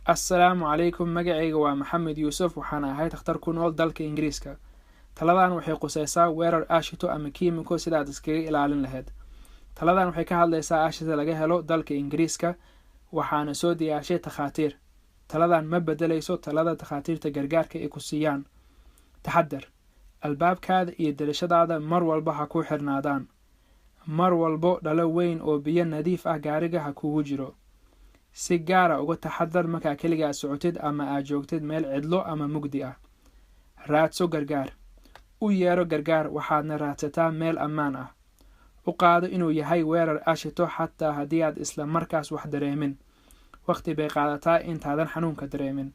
Assalaamu calaykum. Magacayga waa Maxamed Yuusuf, waxaan ahay takhtar ku nool dalka Ingiriiska. Taladan waxay quseysaa weerar aashito ama kiimiko sidaad iskaga ilaalin lahayd. Taladan waxay ka hadlaysaa aashita laga helo dalka Ingiriiska, waxaana soo diyaarshay takhaatiir. Taladan ma bedelayso talada takhaatiirta gargaarka ay ku siiyaan. Taxadar: albaabkaada iyo dalashadaada mar walba ha ku xirnaadaan. Mar walbo dhalo weyn oo biyo nadiif ah gaariga ha kugu jiro. Si gaara uga taxadar markaa keligaa socotid ama aad joogtid meel cidlo ama mugdi ah. Raadso gargaar, u yeero gargaar, waxaadna raadsataa meel ammaan ah. U qaado inuu yahay weerar ashito xataa haddii aad isla markaas wax dareemin. Waqti bay qaadataa intaadan xanuunka dareemin.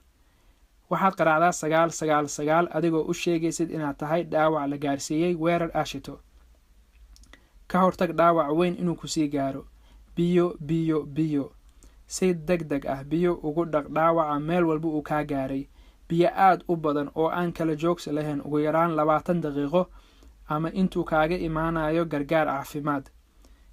Waxaad qaraacdaa 999 adigoo u sheegaysid inaad tahay dhaawac la gaarsiiyey weerar ashito. Ka hortag dhaawac weyn inuu kusii gaaro. Biyo, biyo, biyo! Si deg deg ah biyo ugu dhaq dhaawaca meel walba uu kaa gaaray. Biyo aad u badan oo aan kala joogsi lahayn, ugu yaraan 20 daqiiqo ama intuu kaaga imaanayo gargaar caafimaad.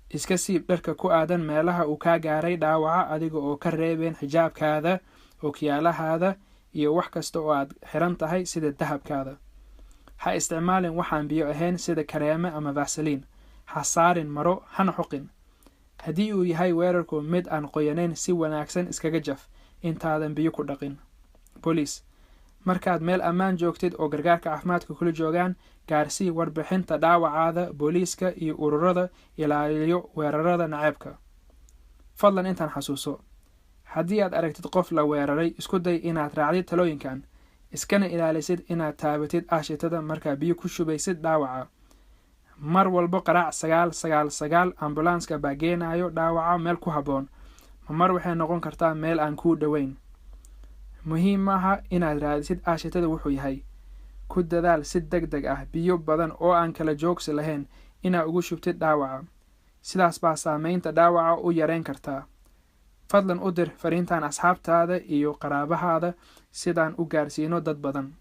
Iska siib dharka ku aadan meelaha uu kaa gaaray dhaawaca, adiga oo ka reebeen xijaabkaada, ookiyaalahaada iyo wax kasta oo aad xiran tahay sida dahabkaada. Ha isticmaalin waxaan biyo ahayn sida kareeme ama vasaliin. Ha saarin maro, hana xoqin. Haddii uu yahay weerarku mid aan qoyanayn, si wanaagsan iskaga jaf intaadan biyo ku dhaqin. Booliis: markaad meel ammaan joogtid oo gargaarka caafimaadka kula joogaan, gaarsii warbixinta dhaawacaada booliiska iyo ururada ilaaliyo weerarada naceebka. Fadlan intaan xasuuso: haddii aad aragtid qof la weeraray, isku day inaad raacdid talooyinkan, iskana ilaalisid inaad taabatid aashitada markaa biyo ku shubaysid dhaawaca. Mar walbo qaraac 999. Ambulanska baa geenayo dhaawaca meel ku habboon. Mar waxay noqon kartaa meel aan kuu dhoweyn. Muhiim maaha inaad raadisid aashitada wuxuu yahay. Ku dadaal si deg deg ah biyo badan oo aan kala joogsi lahayn inaa ugu shubtid dhaawaca. Sidaas baa saameynta dhaawaca u yareyn kartaa. Fadlan u dir fariintan asxaabtaada iyo qaraabahaada sidaan u gaarsiino dad badan.